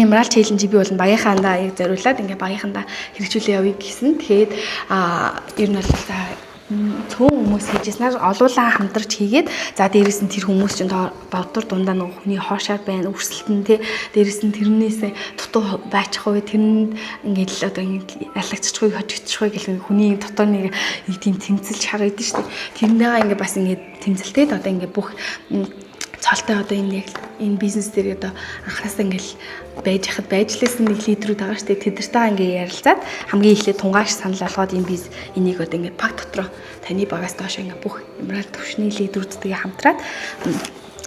Emerald Challenge би бол багийнхаандаа яг зориулаад ингээ багийнхандаа хэрэгжүүлээ явъя гэсэн. Тэгэхээр ер нь бол за цөөн хүмүүс хийжсэнээр олуулаа хамтарч хийгээд, за дээрэс нь тэр хүмүүс чинь дотор дундаа нөгөө хүний хоошоор байна, өрсөлдөн тий, дээрэс нь тэрнээс дутуу байчих уу, тэрэнд ингээд л одоо ингээд ялагдчихгүй, хожигдчихгүй гэх хүний дотор нэг тийм тэмцэл шар өгдөн шүү дээ. Тэрнээгээ ингээд бас ингээд тэмцэлтэй одоо ингээд бүх цолтой одоо энэ яг энэ бизнес дээр одоо анхнаасаа ингээл байж хахад байж лээсэн нэг лидерүүд байгаа шүү дээ. Тэд нартай ингээ ярилцаад хамгийн эхлээд тунгаагч санал болгоод энэ биз энийг одоо ингээ баг дотроо таны багаас доош ингээ бүх Emerald төвшний лидерүүдтэйгээ хамтраад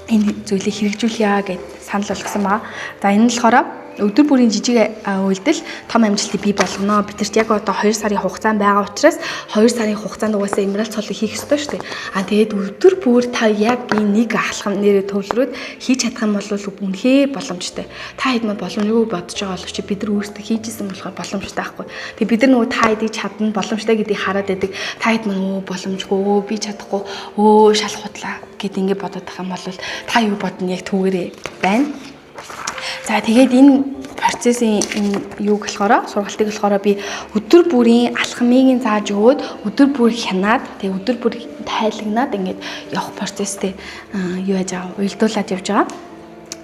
энэ зүйлийг хэрэгжүүлье гэд санал болгосон байгаа. За, энэ нь болохоор өдөр бүрийн жижиг үйлдэл том амжилтыг бий болгоно. Бид нарт яг одоо 2 сарын хугацаанд байгаа учраас 2 сарын хугацаанд угаасаа Emerald цолыг хийх ёстой шүү дээ. А тэгээд өдөр бүр та яг энэ нэг алхам нэрээ төвлөрөөд хийж чадах юм бол үнэхээр боломжтой. Та хэд мань боломжгүй бодож байгаа боловч бид нар өөрсдөө хийжсэн болохоор боломжтой байхгүй. Тэгээд бид нар нөгөө та хэдийг чадна, боломжтой гэдгийг хараад байдаг. Та хэд мань өө боломжгүй, өө би чадахгүй, өө шал худлаа гэд ингэ бодоод байх юм бол та юу бодно, яг түүгээрээ байна. За, тэгээд энэ процессын энэ юуг болохоор сургалтыг болохоор би өдөр бүрийн алхмыг зааж өгөөд, өдөр бүр хянаад, тэгээд өдөр бүр тайлагнаад ингээд явах процесстэй юу яаж байгаа, уялдуулаад явж байгаа.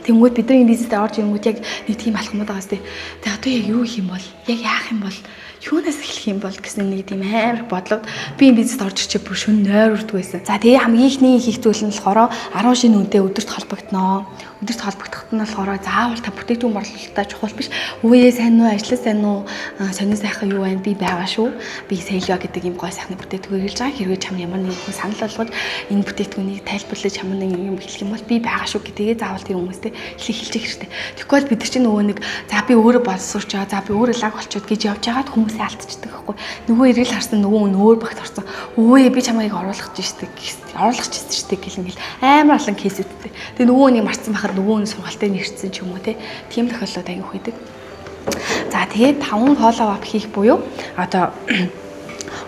Тэнгүүд бидний бизнесд орж ирэнгүүт яг нэг тийм алхмууд байгаа сте. Тэгээ одоо яг юу хийм бол, яг яах юм бол, юунаас эхлэх юм бол гэсэн нэг тийм амар бодлоод би энэ бизнест орж ирчээ бүр шөнө нойр үрдэг байсан. За, тэгээ хамгийн эхний хийх зүйл нь болохоор 10 шинэ үнэтэй өдөрт холбогдноо. Өдөрт холбогдоход нь болохоор заавал та бүтээгдэхүүн борлуулалтаа чухал биш. Үе сайн уу, ажиллаа сайн уу, сонин сайхан юу байна, би байгаа шүү. Би Сэлва гэдэг юм гой сайхны бүтээгдэхүүн хэрэглэж байгаа. Хэрвээ чам ямар нэгэн хүн санал болгож энэ бүтээгдэхүүнийг тайлбарлаж ямар нэгэн юм хэлэх юм бол би байгаа шүү гэдгээ заавал тэр хүмүүстэй хэлэх хэлчих хэрэгтэй. Тэгэхгүй бол бид нар чинь нөгөө нэг за би өөрөө боловсруучаа, за би өөрөө лаг болчиход гэж явж байгаад хүмүүсээ алдчихдаг байхгүй. Нөгөө эргэл харсан нөгөө хүн өөр багт орсон. Өөе, би чамайг оруулах гэж штэ, оруулах гэж штэ гэл ингээл амар олон case үүдтэй. Тэгээ нөгөө нэг марцсан байхад нөгөө нь сургалтыг нэрчсэн ч юм уу те. Тийм тохиолдлууд аягүй хийдэг. За, тэгээд 5 follow up хийх буюу одоо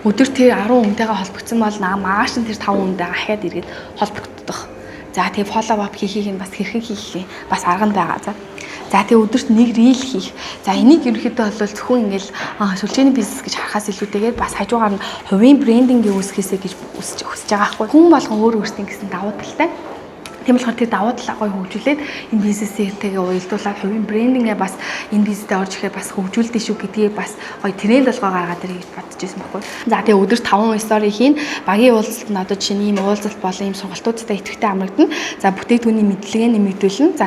өдөр тэр 10 хүнтэйгээ холбогдсон бол маргааш нь тэр 5 хүнтэйгээ ахиад эргээд холбогдох. За, тэгээ follow up хийхийг нь бас хэрхэн хийх бас арга нь байгаа. За, тэгээ өдөрт нэг reel хийх. За, энийг ерөнхийдөө бол зөвхөн ингээл сүлжээний бизнес гэж харахаас илүүтэйгээр бас хажуугаар нь хувийн branding ийг үүсгэхээсэй гэж хүсэж байгаа байхгүй. Хүн болгон өөр өөрсдийн гэсэн давуу талтай. Тийм болохоор тэр давуу талаа гоё хөгжүүлээд, энэ бизнестэйгээ уялдуулаад, хувийн branding ээ бас энэ бизнестэй орж ирэхээр бас хөгжүүлдэ шүү гэдгийг бас гоё тренд болгоо гаргаад ирэх гэж бодож байсан байхгүй. За, тэгээ өдөр 5 story хийн, багийн уулзалтанд нь одоо жишээ нь ийм уулзалт болон ийм сургалтуудтай идэвхтэй хамрагдана. За, бүтээгдэхүүний мэдлэгээ нэмэгдүүлнэ. За,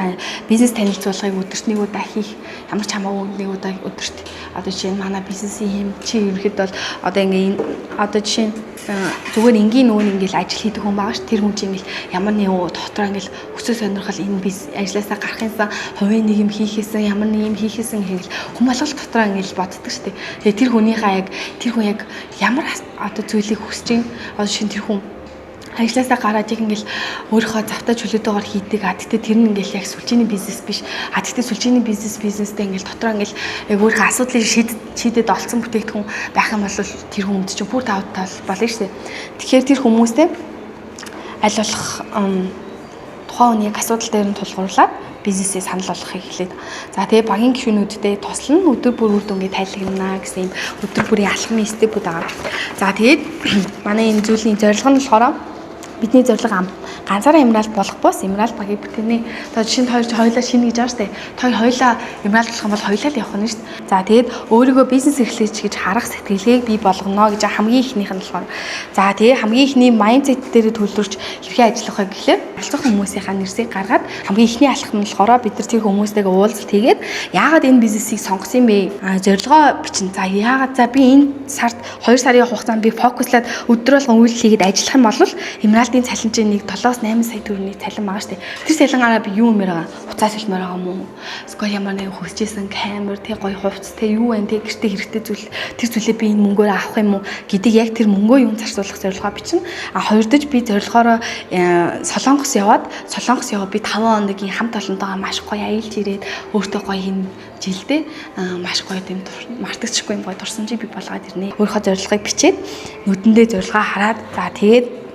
бизнес танилцуулгыг өдөрт нэг удаа хийх, ямар ч хамаагүй нэг удаа өдөрт. Одоо жишээ нь манай бизнесийн юм чи ерөнхийдөө бол одоо ингээ энэ одоо жишээ нь зүгээр энгийн нөгөө ингээл ажил хийдэг хүн байгаа ш. Тэр хүн чинь ингээл ямар нэгэн дотроо ингээл өсөө сонирхол, энэ бизнес ажлаасаа гарахынсан хувийн нэг юм хийхээсэн, ямар нэг юм хийхээсэн гэх хүн болгол дотроо ингээл боддог ш. Тэгээ тэр хүнийхээ яг тэр хүн яг ямар одоо зүйлийг хүсэж байна. Одоо шин тэр хүн ажлаасаа гараад яг ингээл өөрийнхөө завтай чөлөөтэйгээр хийдэг. А тэгтээ тэр нь ингээл яг сүлжээний бизнес биш. А тэгтээ сүлжээний бизнестэй ингээл дотроо ингээл яг өөрийнхөө асуудлыг шийдэд олцсон бүтээгдэхүүн байх юм бол тэр хүнд чинь бүр давуу тал болно шүү дээ. Тэгэхээр тэр хүмүүстэй аль болох тухайн хүний асуудал дээр нь тулгуурлаад бизнесээ санал болгохыг эхлээд. За, тэгээ багийн гишүүнүүдтэй туслана, өдөр бүр үр дүнгээ тайлгнана гэсэн юм өдөр бүрийн алхмын step үүд байгаа. За, тэгээд манай энэ зүйлийн зорилго нь болохоор бидний зорилго ганцаараа Emerald болох бус Emerald багийг бүтээнэ. Одоо жишээ нь хоёр хоёулаа шинэ гэж байгаа шүү дээ. Тэр хоёулаа Emerald болох юм бол хоёулаа л явах нь шүү дээ. За, тэгээд өөрийгөө бизнес эрхлэгч гэж харах сэтгэлгээг бий болгоно гэж хамгийн эхнийх нь болохоор. За, тэгээд хамгийн эхний mindset дээр төвлөрч хэрхэн ажиллах вэ гэхлээр оролцох хүмүүсийнхаа нэрсийг гаргаад, хамгийн эхний алхам нь болохоор бид нар тэр хүмүүстэйгээ уулзалт хийгээд яагаад энэ бизнесийг сонгосон юм бэ? А зорилгоо бичин. За, яагаад, за би энэ сард 2 сарын хугацаанд би focus лаад өдөр болгон үйлдэл хийгээд ажиллах юм бол Emerald ын цалин чинь нэг 7-8 сая төгрөгийн цалин байгаа штэ. Тэр цалингаараа би юу юмэр байгаа? Хуцаа солимоор байгаа юм уу? Эсвэл ямар нэгэн хүсэжсэн камер, тэг гоё хувцас, тэг юу вэ? Тэг гэртээ хэрэгтэй зүйл, тэр зүйлээ би энэ мөнгөөр авах юм уу гэдэг яг тэр мөнгөө юун зарцуулах зорилгоо бичнэ. А хоёрдож би зорилгоороо Солонгос яваад, Солонгос яваа би 5 хоногийн хамт олонтойгоо маш гоё аялж ирээд өөртөө гоё юм жилдээ маш гоё юм мартагдчихгүй юм гоё дурсамжийг би болгоод ирнэ. Өөрийнхөө зорилгыг бичээд, нүдэндээ зорилгоо хараад, за тэгээд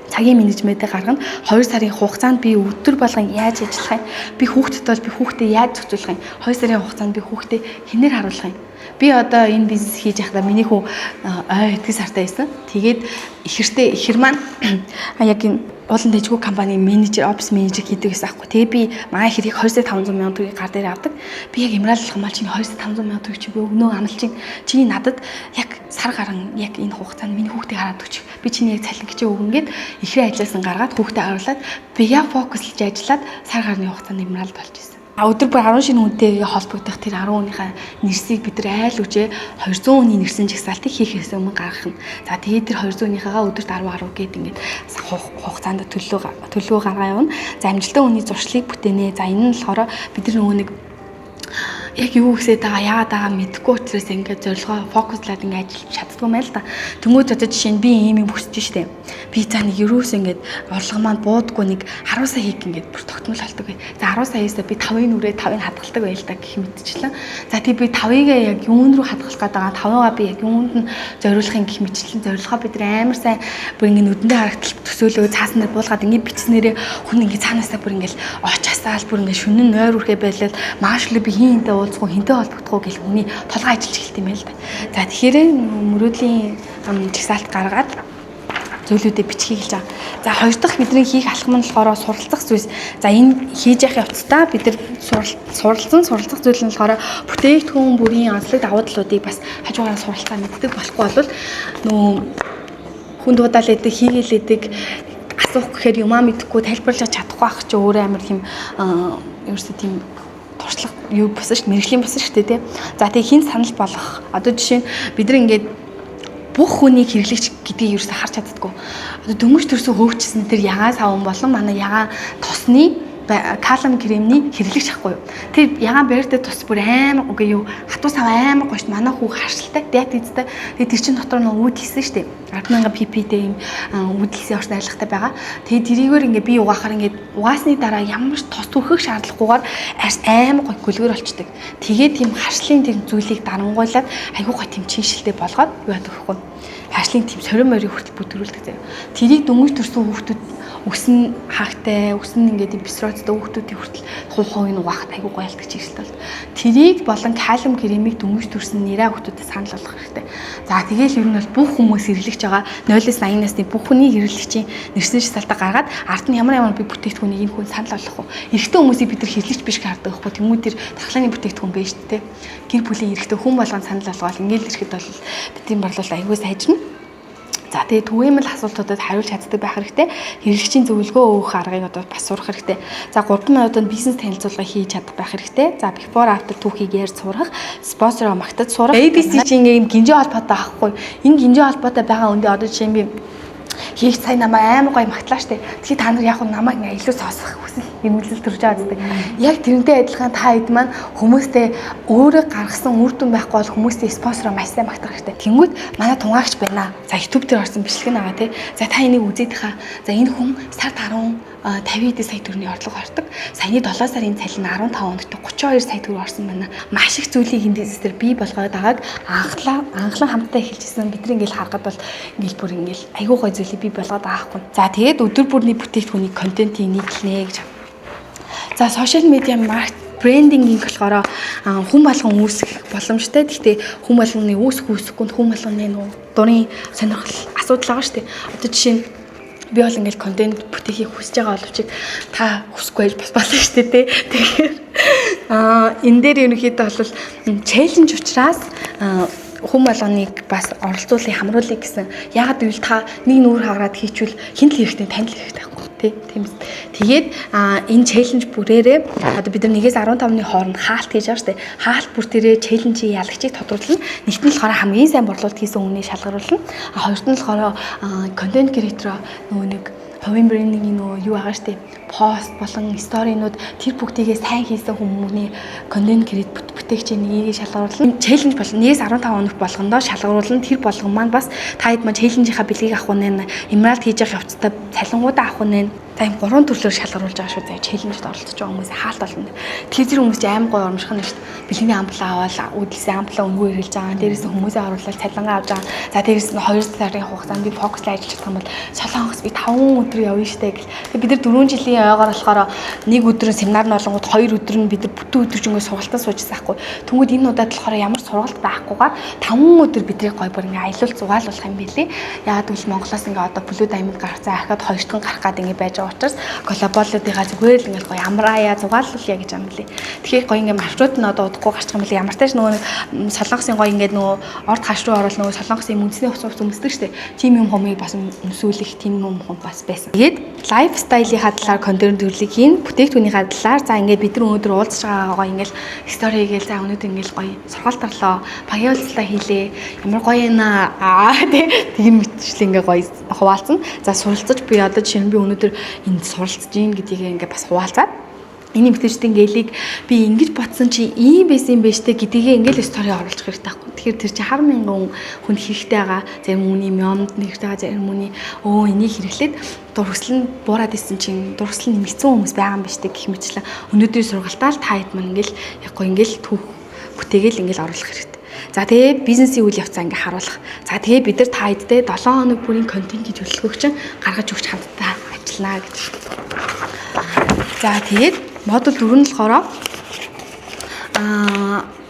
Цагийн менежментээ гаргана. 2 сарын хугацаанд би өдөр болгон яаж ажиллах юм? Би хүүхдэд бол би хүүхдээ яаж зохицуулах юм? 2 сарын хугацаанд би хүүхдээ хэнээр харуулах юм? Би одоо энэ бизнес хийж байхдаа миний хүү ой хэдэн сартай байсан. Тэгээд ихэртэй ихэр маань яг энэ уулын дэжгүй компани менежер, офис менежер хийдэг гэсэн аахгүй. Тэгээ би манай хэрэг 2 сая 500 сая төгрөгийг гар дээр авдаг. Би яг Эмраллах мал чинь 2 сая 500 сая төгрөг чи би өгнөө амлаж чинь чиний надад яг сар гарan яг энэ хугацаанд миний хүүхдийг хараад өгч. Би чиний яг цалин гэж өгнө гэд ихрээ ажилласан гаргаад хүүхдээ харуулад би яг фокуслж ажиллаад сар гарны хугацаанд Эмралд болж исэн. Өдөр бүр 10 шинэ хүнтэйгээ холбогдох тэр 10 хүнийхээ нэрсийг бид нар айл үжээ 200 хүний нэрсэн жагсаалтыг хийхээс өмнө гаргах нь. За тэгээд тэр 200 хүнийхээгаа өдөрт 10 10 гээд ингээд хугацаанд төлөвлөгөө гаргаа явна. За амжилттай хүний зуршлыг бүтээнэ. За энэ нь болохоор бид нар нөгөө нэг яг юу гэсээд байгаа, яагаад байгаа мэдэхгүй учраас ингээд зорилгоо фокуслаад ингээд ажиллаж чаддгүй юм байна л да. Тэнгүүд одоо жишээ нь би ийм юм хүсэж штэ. Би за нэг ерөөс ингээд орлого маань буудаггүй нэг 10 сая хийх ингээд бүр тогтмол болдог бай. За 10 саяасаа би 5-ын нүрээ 5-ыг хадгалдаг байл та гэх мэтчлэн. За тий би 5-ыг яг юун руу хадгалах гээд байгаа, 5-ыг би яг юунд нь зориулах юм гэх мэтчлэн зорилгоо бид нар амар сайн бүр ингээд нүдэндээ харагдал төсөөлөө цаасан дээр буулгаад ингээд бичснээрээ хүн ингээд цаанаасаа бүр ингээд очаасаал бүр ингээд шүнэн нойр үрхэ байлал мааш л би хин хинтэй уулзах уу, хинтэй холбогдох уу гэл хүний толгой ажиллаж эхэлт юм байна л да. За тэгэхээр мөрөөдлийн жагсаалт гаргаад зүйлүүдээ бичгийг хэлж байгаа. За хоёр дахь бидний хийх алхам нь болохоор суралцах зүйлс. За энэ хийж явах явцдаа бид нар суралцсан суралцах зүйл нь болохоор бүтээгдэхүүн бүрийн онцлог давуу талуудыг бас хажуугаараа суралцаа мэддэг болохгүй бол нөө хүн дуудаал идэг, хийгээл идэг, асуух гэхээр юмаа мэдэхгүй, тайлбарлаж чадахгүй ах чи өөрөө амар тийм ерөөсөө тийм туршлага юу болсон шүү дээ, мэргэжлийн болсон шүү дээ, тий. За тэгээ хин санал болгох. Одоо жишээ нь бид нар ингээд бүх хүнийг хэрэглэгч гэдгийг ерөөсөө харж чаддаггүй. Одоо дөнгөж төрсөн хөөгчсөн тэр ягаан саван болон манай ягаан тосны калиум кремний хэрэглэгч ахгүй юу. Тэр ягаан барьтай тус бүр амар үгүй юу, хатуу сав амар гоё шүү. Манай хүү харшилтай, диатезтэй. Тэгээ тэр чин дотор нөө үүдэлсэн шүү дээ. 100000 ppd ийм үүдэлсэн орсон арилгатай байгаа. Тэгээ тэрийгээр ингээ би угаахаар ингээ угаасны дараа ямар ч тос түрхэх шаардлагагүйгээр арьс амар гоё гөлгөр болчдөг. Тэгээ тийм харшлын тэр зүйлийг дарангуйлаад айгуу гоё тийм чиншилтэй болгоод юу яадаг вэ? Харшлын тийм сорин морийг хүртэл бүдгэрүүлдэг заяа. Тэрийг дөнгөж төрсөн хүүхдүүд өсөн хаагтай, өсөн ингээд бисроцтой хүүхдүүдийн хүртэл хувь хувийг угаахад айгуу гоё ялдаг чиглэлтэй бол. Тэрийг болон калиум кремийг дөнгөж төрсөн нэраа хүүхдүүдэд санал болгох хэрэгтэй. За тэгээл ер нь бол бүх хүмүүс хэрэглэж байгаа 0-80 насны бүх хүний хэрэглэгчийн нэрсэн шалтгаалта гаргаад ард нь ямар ямар би бүтээгдэхүүнийг энэ хүн санал болгох уу? Эрэгтэй хүмүүсийг бид нар хэрэглэгч биш хардаг байхгүй. Тэнгүүд тэр дархлааны бүтээгдэхүүн байж тээ. Гэр бүлийн эрэгтэй хүн болгон санал болгоол ингээл ирэхэд бол бидний борлуулалт айгүй сайжирна. За тэгээ түгээмэл асуултуудад хариулж чаддаг байх хэрэгтэй. Хэрэглэгчийн зөвлөгөө өгөх аргыг одоо бас сурах хэрэгтэй. За 3 минутанд бизнес танилцуулга хийж чадах байх хэрэгтэй. За before after түүхийг ярьж сурах, спонсороо магтаж сурах. ABC чи ингээ юм гинжээ холбоотой авахгүй. Энэ гинжээ холбоотой байгаа үндэ одоо жишээ нь би хийх сая намайг амар гоё магтлаа штэ. Тэгэхээр та нар яг нь намайг ингээ илүү сонсох хүсэл эрмэлзэл төрж байгаа зү. Яг тэрнтэй адилхан та хэд маань хүмүүстэй өөрөө гаргасан үр дүн байхгүй бол хүмүүстэй спонсороо маш сайн магтах хэрэгтэй. Тэнгүүд манай тунгаагч байна. За YouTube дээр орсон бичлэг нь байгаа тий. За та энийг үзээд хаа. За энэ хүн сард 10 50 сая төгрөгийн орлого ордог. Саяны 7 сарын цалин 15 хоногт 32 сая төгрөг орсон байна. Маш их зүйлийг энэ бизнес дээр бий болгоод байгааг анхлан хамтдаа эхэлжсэн. Бид нар ингээл харахад бол ингээл бүр ингээл айгүй гой зүйлийг бий болгоод байгаа хгүй. За тэгээд өдөр бүрний бүтээгдэхүүний контентийг нийтлэнэ гэж. За social media маркет брендинг болохоор хүн болгон үүсгэх боломжтой. Гэхдээ хүн болгоны үүсэх үүсэхгүй хүн болгоны нөгөө дурын сонирхол асуудал байгаа шүү дээ. Одоо жишээ нь би бол ингээл контент бүтээхийг хүсэж байгаа боловч та хүсэхгүй байж бас болно шүү дээ, тий. Тэгэхээр энэ дээр ерөнхийдөө бол challenge учраас хүн болгоныг бас оролцуулъя, хамруулъя гэсэн. Яагаад гэвэл та нэг нүүр хагараад хийчвэл хэн л хэрэгтэй, тань л хэрэгтэй байхгүй тий. Тийм биз. Тэгээд энэ challenge бүрээрээ одоо бид нар 1-ээс 15-ны хооронд хаалт хийж байгаа шүү дээ. Хаалт бүр дээрээ challenge ийн ялагчийг тодруулна. Нэгт нь болохоор хамгийн сайн борлуулалт хийсэн хүнийг шалгаруулна. А хоёрт нь болохоор контент creator нөгөө нэг хувийн брендингийн нөгөө юу байгаа штэ, пост болон story нууд тэр бүгдийгээ сайн хийсэн хүмүүний контент create бүтээгчийн нэгийг шалгаруулна. Challenge болно. 1-ээс 15 хоног болгондоо шалгаруулна. Тэр болгон маань бас та хэд маань challenge ийнхаа бэлгийг авах үнэ, Emerald хийж явах явцдаа цалингуудаа авах үнэ. За ийм гурван төрлөөр шалгаруулж байгаа шүү заяа challenge-д оролцож байгаа хүмүүс хаалт болно. Тэгэхээр тэр хүмүүс чи амар гоё урамших нь шүү дээ. Бэлгэний амплаа аваад үүдэлсэн амплаа өнгөө хэрэглэж байгаа. Дээрээс нь хүмүүсээ оруулаад цалингаа авч байгаа. За дээрээс нь 2 сарын хугацаанд би focus-лан ажиллаж чадах юм бол Солонгос би 5 өдөр явна штэ гэл. Тэгээ бид нар 4 жилийн ойгоор болохоор нэг өдөр нь семинар нь болонгууд 2 өдөр нь бид нар бүтэн өдөржингөө сургалтаа суужсан байхгүй. Тэнгүүд энэ удаад болохоор ямар сургалт байхгүйгээр 5 өдөр бидний гой бүр ингээ аялал зугаалуулах юм билий. Яагаад гэвэл Монголоос ингээ одоо Blue Diamond гарцсан ахаад хоёр дахь гарах гад ингээ байж байгаа учраас global-уудыгаа зүгээр л ингээ гоё амраая зугаалуулъя гэж юм билий. Тэгэхээр гоё ингээ маршрут нь одоо удахгүй гарчих юм билий. Ямар ч тааш нөгөө нэг Солонгосын гоё ингээ нөгөө орд хаш руу орвол нөгөө Солонгосын үндэсний хувцас өмсдөг штэ. Тим юм хумыг бас өмсүүлэх тим юм хум бас байсан. Тэгээд lifestyle-ийнхаа талаар контент төрлийг хийн, бүтээгдэхүүнийхаа талаар за ингээд бид нар өнөөдөр уулзж байгаагаа ингээл story гээл за өнөөдөр ингээл гоё сургалт орлоо, багийн уулзлаа хийлээ. Ямар гоё юм аа тий тийм мэтчлээ ингээ гоё хуваалцсан. За суралцаж би одоо жишээ нь би өнөөдөр энд суралцж гин гэдгийг ингээ бас хуваалцаад энэ эмэгтэйчдийн гэлийг би ингэж бодсон чи ийм байсан юм байна штэ гэдгээ ингээл story оруулах хэрэгтэй байхгүй. Тэгэхээр тэр чи хар мянган хүн хэрэгтэй байгаа. Зарим хүний юмд нь хэрэгтэй байгаа. Зарим хүний өө энийг хэрэглээд дурсал нь буураад исэн чинь дурсал нь нэмэгдсэн хүмүүс байгаа юм байна штэ гэх мэтчлэн өнөөдрийн сургалтаа л та хэд маань ингээл яг гоо ингээл түүх бүтээгээл ингээл оруулах хэрэгтэй. За тэгээ бизнесийн үйл явцаа ингээ харуулах. За тэгээ бид нар та хэдтэй 7 хоног бүрийн контентын төлөвлөгөөг чинь гаргаж өгч хамтдаа ажиллана гэж. За тэгээд модуль 4 нь болохоор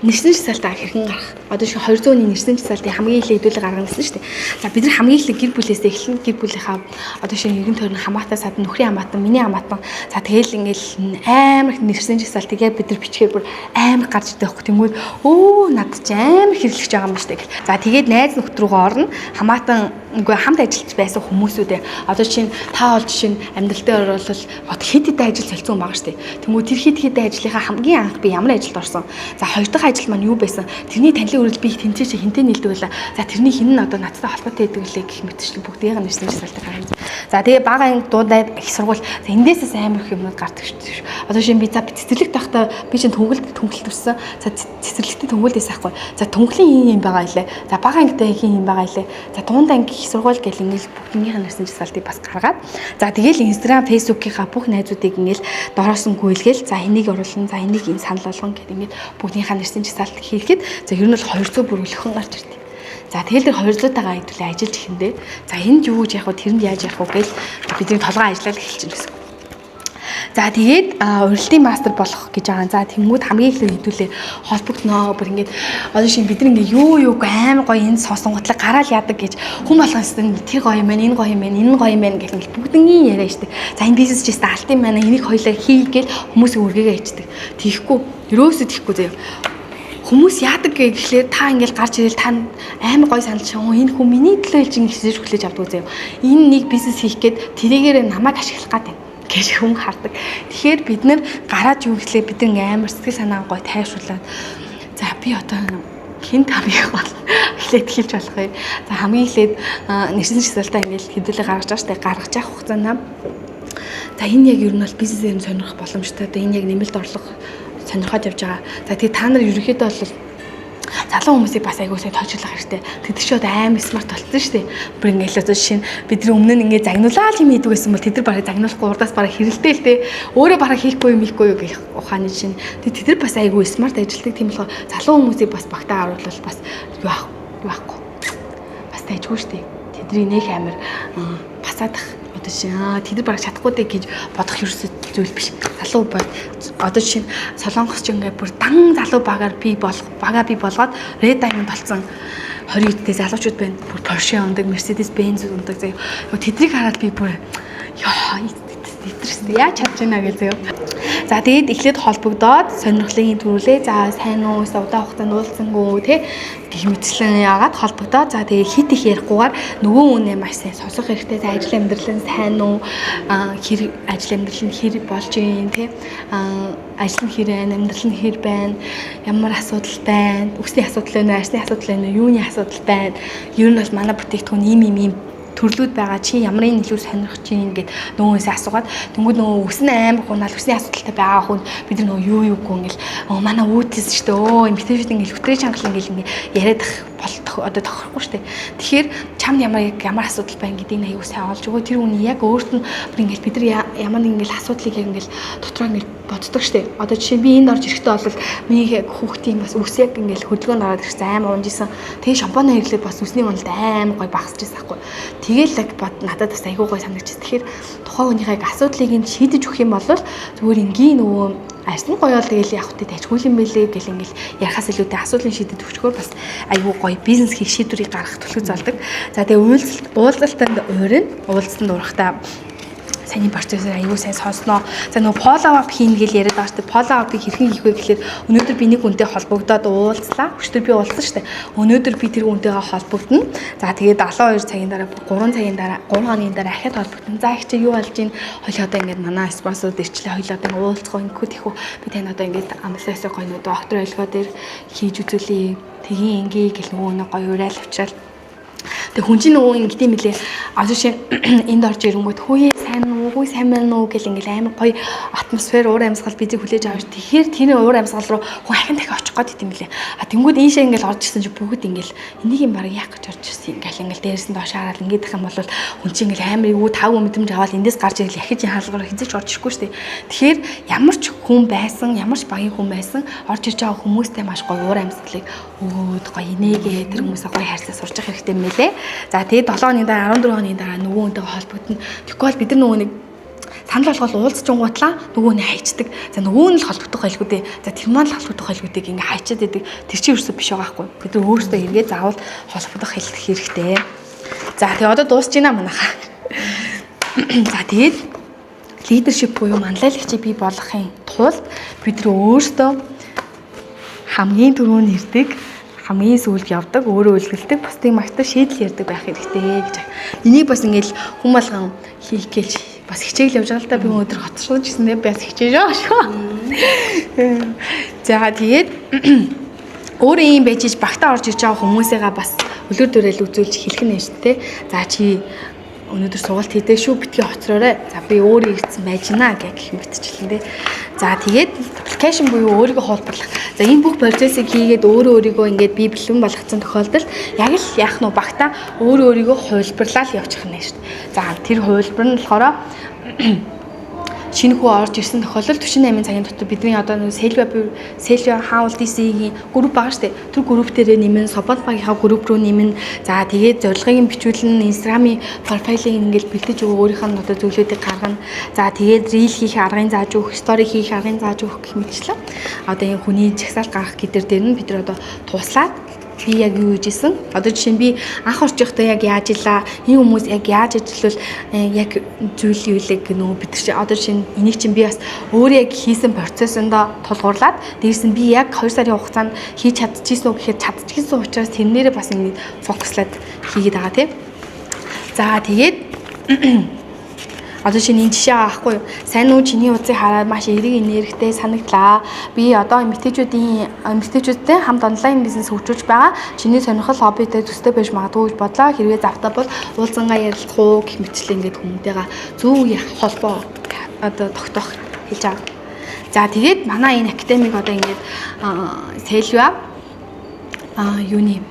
нэрсэн жагсаалтаа хэрхэн гарах. Одоо шиг 200-ны нэрсэн жагсаалтыг хамгийн эхлээд хэдүүлээ гаргана гэсэн шүү дээ. За бид нар хамгийн эхлээд гэр бүлээсээ эхэлнэ. Гэр бүлийнхаа одоо шиг эргэн тойрон хамаатай садан, нөхрийн хамаатан, миний хамаатан. За тэгэл ингээл амар их нэрсэн жагсаалтыг яг бид нар бичгээр бүр амар гарч ирдэг байхгүй. Тэнгүүд өө над чи амар хэрэглэж байгаа юм ба шүү дээ. За тэгээд найз нөхд рүүгээ орно. Хамаатан үгүй хамт ажиллаж байсан хүмүүсүүдээ одоо чинь та бол жишээ нь амьдрал дээр бол хот хэд хэдэн ажил солилцсон хүн байгаа шүү дээ. Тэнгүү тэр хэд хэдэн ажлынхаа хамгийн анх би ямар ажилд орсон. За хоёр дахь ажил маань юу байсан? Тэрний танилын үрэл би тэнцээ чи хинтээ нийлдэг байла. За тэрний хин нь одоо надтай холбоотой байдаг лээ гэх мэтчлэн бүгдийг нь нэрсэн жагсаалтыг гаргана. За тэгээ бага анги дуудаад их сургууль за эндээсээс амар их юмнууд гардаг шүү дээ. Одоо шинэ би за цэцэрлэгт байхдаа би чинь түнгэлт өссөн. За цэцэрлэгтээ түнгэлт байсан байхгүй. За түнгэлийн юм юм байгаа илээ. За бага ангитай хин юм байгаа илээ. За дунд анги их сургууль гэл ингээл бүгднийх нь нэрсэн жагсаалтыг бас гаргаад за тэгэл Instagram, Facebook-ийнхаа бүх найзуудыг ингээл дороос нь гүйлгээл за энийг оруулна, за энийг энэ санал болгон гэд ингээд бүгднийхээ нэрсэн жагсаалт хийхэд за ер нь бол 200 бүр өлхөн гарч ирдэг. За тэгэл тэр 200-тагаа хэдүүлээ ажиллаж ихэндээ за энд юу гэж яах вэ, тэрэнд яаж явах вэ гэл бидний толгой ажиллаад эхэлчихнэ гэсэн. За тэгээд урилдын мастер болох гэж байгаа. За тэнгууд хамгийн эхлээд хэдүүлээ холбогдноо. Бүр ингээд одоо шинэ бид нар ингээд юу юуг амар гоё энд сонсонготлоо гараал яадаг гэж хүн болгоос тэр гоё юм байна, энэ гоё юм байна, энэ гоё юм байна гэх ингээд бүгднгийн яриа штэ. За энэ бизнес ч гэсэн алт юм байна. Энийг хоёлаа хий гээл хүмүүсийн үргээгээ хийчдэг. Тийхгүй. Ерөөсөө тийхгүй заяа. Хүмүүс яадаг гэхлээр та ингээл гарч ирэл та амар гой санал чинь энэ хүн миний төлөө хэлж ингэ хэсэж хүлээж авдаг заяа. Энэ нэг бизнес хийх гээд тэрийгээр намайг ашиглах гээд байна гэж хүн хардаг. Тэгэхээр бид нэр гараад юу гэхлээр бид нар амар сэтгэл санаа гой тайвшруулад за би одоо хинт хамгийн гол эхлээд хэлж болох юм. За хамгийн эхлээд нэрсэн жагсаалтаа ингээл хэдүүлээ гаргаж байгаа штэ гаргаж явах хугацаанд за энэ яг ер нь бол бизнесээр нь сонирхох боломжтой. Одоо энэ яг нэмэлт орлого сонирхоод явж байгаа. За тэгээ та нар ерөнхийдөө бол залуу хүмүүсийг бас айгуу сайн тооцоолох хэрэгтэй. Тэд чи одоо амар smart болцсон шүү дээ. Бүр ингээл одоо жишээ нь бидний өмнө нь ингээ загнуулаад юм хийдэг байсан бол тэд нар бараг загнуулахгүй урдаас бараг хэрэлдээл л дээ. Өөрөө бараг хийхгүй юм хийхгүй юу гэх ухааны жишээ нь. Тэд нар бас айгуу smart ажилладаг. Тийм болохоор залуу хүмүүсийг бас багтаа оруулах бас юу байхгүй. Бас тайжгүй шүү дээ. Тэдний нэх амар басаадах одоо жишээ тэд нар бараг чадахгүй дээ гэж бодох ерөөсөө зүйл биш. Залуу бол одоо жишээ нь Солонгос ч ингээ бүр дан залуу багаар би болох бага би болгоод Red Diamond болсон 20 эдтэй залуучууд байна. Бүр Porsche ундаг, Mercedes Benz ундаг заяа. Тэднийг хараад би бүр ёо эдэрс яаж чадж байна гэж заяа. За тэгээд эхлээд холбогдоод сонирхлын төрүүлээ. За сайн уу, удаан хугацаанд уулзсангүй те гэх мэтчлэн яагаад холбогдоод за тэгээд хит их ярихгүйгээр нөгөө үнэ маш сайн сонсох хэрэгтэй. За ажил амьдрал нь сайн уу, хэр ажил амьдрал нь хэр болж юм те ажил нь хэр байна, амьдрал нь хэр байна, ямар асуудал байна, үсний асуудал байна уу, арсны асуудал байна уу, юуны асуудал байна. Ер нь бол манай бүтээгдэхүүн ийм ийм ийм төрлүүд байгаа чи ямарын илүү сонирхож чинь гэд нөгөөнөөсөө асуугаад тэнгууд нөгөө үсэн амар хунаал үсний асуудалтай байгаа хүн бид нар нөгөө юу юугүй ингээл манай үүдээс шүү дээ өө эмэгтэйчүүд ингээл хөтрээ чангалан ингээл ингээ яриад ах бол одоо тохирохгүй шүү дээ. Тэгэхээр Чамд ямар яг ямар асуудал байна гэдгийг аягүй сайн олж өгөө. Тэр хүний яг өөрт нь бүр ингээл бид нар ямар нэг ингээл асуудлыг яг ингээл дотроо ингээл боддог штэ. Одоо жишээ нь би энд орж ирэхдээ бол миний яг хүүхдийн бас үс яг ингээл хөдөлгөөнд ороод ирсэн, амар унжсэн. Тэгээ шампунь хэрэглээд бас үсний уналт амар гоё багасч байсан байхгүй. Тэгээл яг бод надад бас айгүй гоё санагдчихсэн. Тэгэхээр тухайн хүнийхээ яг асуудлыг нь шийдэж өгөх юм бол зүгээр энгийн нөгөө арьсан гоё бол тэгэл яг хөтэ тажгүй юм бэлээ гэл ингээл ярихаас илүүтэй асуудлыг шийдэд өгчхөөр бас айгүй гоё бизнес хийх шийдвэрийг гаргах төлөв золдог. За тэгээ уулзалтанд уурна. Уулзалтанд уурахтаа саяны процессор аюу сайн сонсноо. За нөгөө follow up хийнэ гэж яриад байгаа шүү дээ. Follow up-ыг хэрхэн хийх вэ гэхлээр өнөөдөр би нэг хүнтэй холбогдоод уулзлаа. Өчигдөр би уулзсан шүү дээ. Өнөөдөр би тэр хүнтэйгээ холбогдно. За тэгээд 72 цагийн дараа, 3 цагийн дараа, 3 хоногийн дараа ахиад холбогдно. За их чи юу болж ийн? Хоёул одоо ингээд манай спонсорууд ирчлээ. Хоёул одоо ингээд уулзах ингэхүү тэхүү. Би тань одоо ингээд амлаасаа гоё нөө доктор ойлгоо дээр хийж үзүүлье. Тгийн ингээ гэл нөгөө нэг гоё уриал авчрал. Тэг хүн чинь нөгөө ингэдэм мөлий. Одоо шинэ энд орж ирэнгүүт хүүе сайн уу, хүү сайн байна уу гэл ингээл амар гоё атмосфер, уур амьсгал бидийг хүлээж авч. Тэгэхээр тэрний уур амьсгал руу хүн ахин дахин очих гээд идэм мөлий. А тэнгууд ийшээ ингээл орж ирсэн чи бүгд ингээл энийг юм бараг яах гэж орж ирсэн ингээл ингээл дээрээс нь доош хараад ингээд их юм бол хүн чинь ингээл амар эвгүй тав мэдрэмж аваад эндээс гарч ирэл яхиж хаалгаар хизээч орж ирэхгүй шүү дээ. Тэгэхээр ямар ч хүн байсан, ямар ч багийн хүн байсан орж ирж байгаа хүмүүстэй маш гоё уур амьсгалыг өгөөд гоё инээгээ тэр хүмүүсээ гоё хайрлаа сурч явах хэрэгтэй юм байлээ. За тэгээд 7 хоногийн дараа, 14 хоногийн дараа нөгөө хүнтэйгээ холбогдно. Тэгэхгүй бол бид нар нөгөө нэг санал болгол уулзчингуутлаа нөгөө нь хайчдаг. За нөгөө нь л холбогдох байлгүй дээ. За тэр маань л холбогдох байлгүй дээ ингээ хайчаад идэг. Тэр чинь ерөөсөө биш байгаа байхгүй. Бид нар өөрсдөө эргээ заавал холбогдох хэрэгтэй. За тэгээ одоо дуусч байна манайхаа. За тэгээд leadership буюу манлайлагчийг бий болгохын тулд бид нар өөрсдөө хамгийн түрүүнд ирдэг, хамгийн сүүлд явдаг, өөрөө үлгэлдэг, бусдыг магтах, шийдэл ярьдаг байх хэрэгтэй гэж. Энийг бас ингээл хүн болгон хийх гээл бас хичээл явж байгаа л да, би өнөөдөр хоцрсон ч гэсэн бас хичээж байгаа шүү. За тэгээд өөрөө юм байж ич багтаа орж ирж байгаа хүмүүсээгээ бас өлөр дөрөөл үзүүлж хэлэх нь шүү дээ. За чи өнөөдөр сургалт хийдэ шүү, битгий хоцроорой. За би өөрөө ирсэн байж гинэ гэх мэтчлэн дээ. За тэгээд duplication буюу өөрийгөө хуулбарлах. За энэ бүх процессыг хийгээд өөрөө өөрийгөө ингээд бий бэлэн болгоцсон тохиолдолд яг л яах нь багта өөрөө өөрийгөө хувилбарлаад явчих нь шүү дээ. За тэр хувилбар нь болохоор шинэ хүү орж ирсэн тохиолдолд 48 цагийн дотор бидний одоо нэг Селвиа Селвиа Хаул DC-ийн групп байгаа шүү дээ. Тэр групп дээрээ нэмэн, Собол багийнхаа групп руу нэмэн. За тэгээд зорилгыг нь бичүүлнэ, Instagram-ийн профайлыг ингээл бэлдэж өгөө, өөрийнх нь одоо зүйлүүдийг гаргана. За тэгээд reel хийх аргыг зааж өгөх, story хийх аргыг зааж өгөх гэх мэтчлэн. Одоо энэ хүний жагсаалт гаргах гэдэр дээр нь бид нар одоо туслаад би яг юу хийж исэн. Одоо жишээ нь би анх орж явахдаа яг яаж илаа, энэ хүмүүс яг яаж ажиллавал яг зүйл юу лээ гэнэ бид нар чи одоо жишээ нь энийг чинь би бас өөрөө яг хийсэн процессондоо тулгуурлаад, дээрс нь би яг 2 сарын хугацаанд хийж чадчихсан уу гэхэд чадчихсан учраас тэрнээрээ бас ингэ focus лаад хийгээд байгаа тийм. За тэгээд одоо шинэ энэ жишээ аахгүй юу? Сайн уу, чиний утсыг хараад маш эерэг энергитэй санагдлаа. Би одоо эмэгтэйчүүдтэй хамт онлайн бизнес хөгжүүлж байгаа. Чиний сонирхол хоббитой төстэй байж магадгүй гэж бодлоо. Хэрвээ завтай бол уулзангаа ярилцах уу гэх мэтчлэн ингээд хүмүүнтэйгээ зөв холбоо одоо тогтоох хэлж байгаа. За тэгээд манай энэ академик одоо ингээд Селва а юуны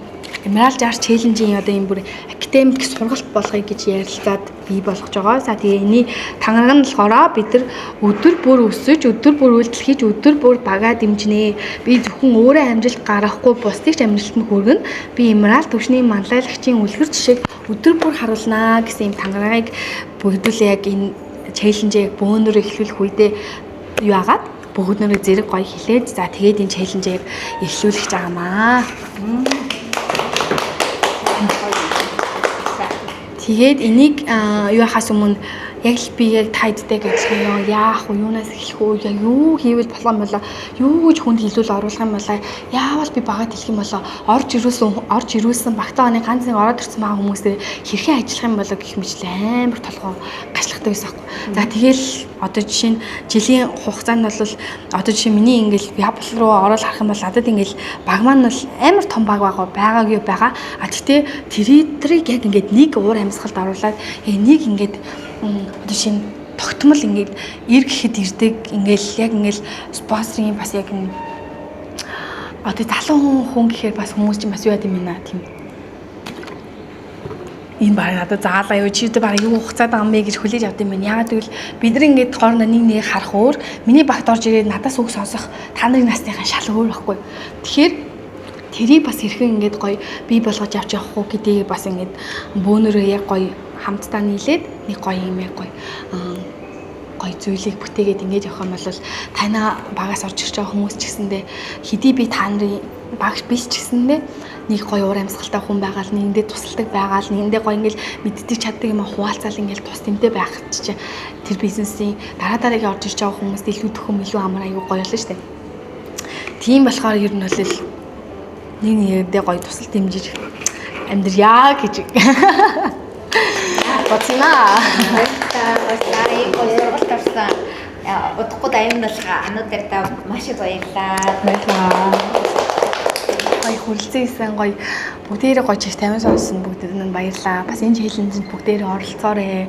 Emerald Jar Challenge-ийн одоо энэ бүр академик сургалт болгоё гэж ярилцаад бий болгож байгаа. За тэгээ энэний тангараг нь болохоор бид нар өдөр бүр өсөж, өдөр бүр үйлдэл хийж, өдөр бүр багаа дэмжинэ. Би зөвхөн өөрөө амжилт гаргахгүй, бусдыг ч амжилтанд хүргэнэ. Би Emerald түвшний манлайлагчийн үлгэр жишээг өдөр бүр харуулнаа гэсэн юм тангарагийг бүгдүүлээ яг энэ challenge-ийг бөөнөр эхлүүлэх үедээ юу агаад бүгд нэрээ зэрэг гоё хэлээд, за тэгээд энэ challenge-ийг эхлүүлэх гэж байгаамаа. Тэгээд энийг юу яхаас өмнө яг л би яг та хэдтэй адилхан юм яах вэ, юунаас эхлэх үү, яг юу хийвэл болох юм болоо, юу гэж хүнд хэлвэл оруулах юм болоо, яавал би багаад хэлэх юм болоо, орж ирүүлсэн багтаа оны ганц нэг ороод ирсэн байгаа хүмүүсээр хэрхэн ажиллах юм болоо гэх мэтлээ амар толгой гашлахдаг байсан байхгүй. За тэгэл одоо жишээ нь жилийн хугацаанд бол одоо жишээ миний ингээл Явбал руу ороод харах юм бол надад ингээл баг маань бол амар том баг байгаа байгаагүй байгаа. А тэгтээ тэрийг яг ингээд нэг уур амьсгалд оруулаад яг нэг ингээд одоо шинэ тогтмол ингээд ир гэхэд ирдэг, ингээл яг ингээл спонсорын бас яг одоо залуу хүн гэхээр бас хүмүүс чинь бас юу яд юм бэ тийм. Энэ баг надад заалаа юу, чи одоо баг юу хугацаад байгаа юм бэ гэж хүлээж авд юм байна. Яагаад гэвэл бид нар ингээд хоорондоо нэг нэг харах өөр, миний багт орж ирээд надаас үг сонсох та нарын насныхаа шал өөр байхгүй. Тэгэхээр тэрийг бас хэрхэн ингээд гоё бий болгож авч явах уу гэдгийг бас ингээд бөөнөрөө яг гоё хамтдаа нийлээд нэг гоё юм яг гоё гоё зүйлийг бүтээгээд ингэж явах юм бол танаа багаас орж ирж байгаа хүмүүс ч гэсэндээ, хэдий би та нарын багш биш ч гэсэндээ, нэг гоё уур амьсгалтай хүн байгаа л, нэгэндээ тусалдаг байгаа л, нэгэндээ гоё ингээл мэддэг чаддаг юм хуваалцаал, ингээл тус тэмтэй байх чи тэр бизнесийн дараа дараагийн орж ирж байгаа хүмүүст илүү төхөм, илүү амар, аюу гоё болно шүү дээ. Тийм болохоор ер нь бол нэг нэгэндээ гоё тусал дэмжиж амьдрья гэж бодсон аа. Баярлалаа. Баярлалаа. Ийм гоё сургалт авсан. Удахгүй аюун болох ануудаар маш их баярлалаа. Баярлалаа. Гоё хүрэлцэн гоё бүгдээрээ гоё чих 50 сонсон бүгдэд нь баярлалаа. Бас энэ challenge д бүгдээрээ оролцоорой.